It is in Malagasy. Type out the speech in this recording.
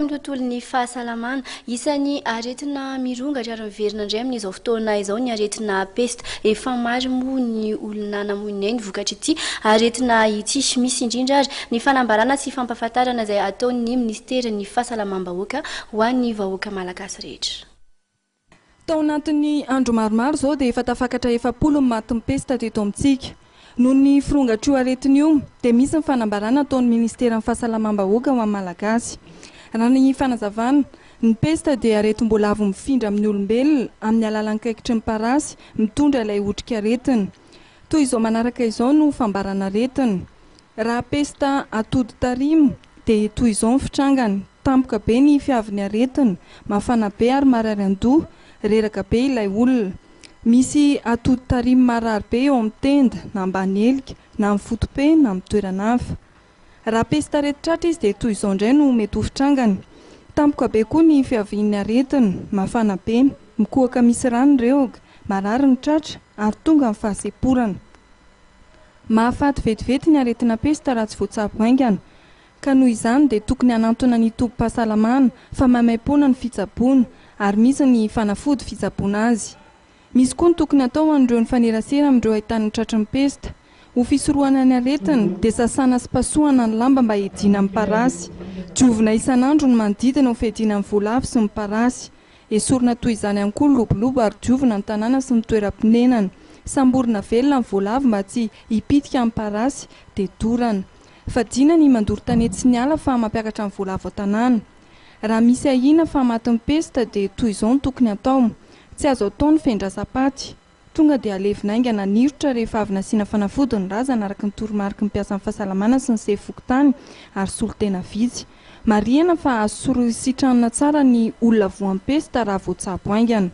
Ny tontolon'ny fahasalamana. Isan'ny aretina mirongatra ary miverina indray amin'izao fotoana izao ny aretina pesta. Efa maro moa ny olona namoy ny ainy vokatr'ity aretina ity. Misy indrindra ary ny fanambarana sy fampahafantarana izay ataon'ny minisiteran'ny fahasalamam-bahoaka ho an'ny vahoaka malagasy rehetra. Tao anatin'ny andro maromaro izao dia efa tafakatra 40 ny matin'ny pesta teto amintsika. Noho ny firongatr'io aretina io dia misy ny fanambarana ataon'ny ministeran'ny fahasalamam-bahoaka ho an'ny Malagasy. Raha ny fanazavana, ny pesta dia aretim-boalavo mifindra amin'ny olombelona amin'ny alalan'ny kaikitry ny parasy mitondra ilay otrikaretina. Toy izao manaraka izao no fambaran'aretina. Raha pesta atody tarimo dia toy izao ny fitrangany, tampoka be ny fiavin'ny aretina, mafana be ary marary an-doha, reraka be ilay olona. Misy atody tarimo marary be eo amin'ny tenda, na ambany helika, na amin'ny foto-pe, na amin'ny toerana hafa. Raha pesta aretin-tratra izy dia toy izao indray no mety ho fitrangany, tampoka be koa ny fiavian'ny aretina, mafana be, mikohaka misy rà ny rehoka, marary ny tratra, ary tonga ny fahasemporana. Mahafaty vetivety ny aretina pesta raha tsy voatsabo haingana, ka noho izany dia tokony hanantona ny tobim-pahasalamana fa maimaimpoana ny fitsaboana ary misy ny fanafody fitsaboana azy. Misy koa ny tokony hatao ho an'ireo nifanerasera amin'ireo ahitana tratry ny pesta. Ho fisorohana ny aretina dia sasana sy pasohana ny lamba mba hiadiana amin'ny parasy. Diovina isan'andro ny manodidina ho fiadiana amin'ny voalavo sy ny parasy. Esorina toy izany ihany koa ny lobolobo ary diovina ny tanàna sy ny toeram-ponenana. Samborina velona ny voalavo mba tsy hipitika amin'ny parasy dia dorana. Fadiana ny mandoro tanety sy ny ala fa mampiakatra ny voalavo an-tanàna. Raha misy ahiana fa matin'ny pesta dia toy izao no tokony hatao. Tsy azo atao ny fendrasam-paty. Tonga dia alevina haingana ny rirotra rehefa avy nasiana fanafody ny razana araka ny toromariky ny mpiasan'ny fahasalamana sy ny sefo fokontany ary solontena vitsy. Marihana fa azo sitranina tsara ny olona voan'ny pesta raha voatsabo haingana.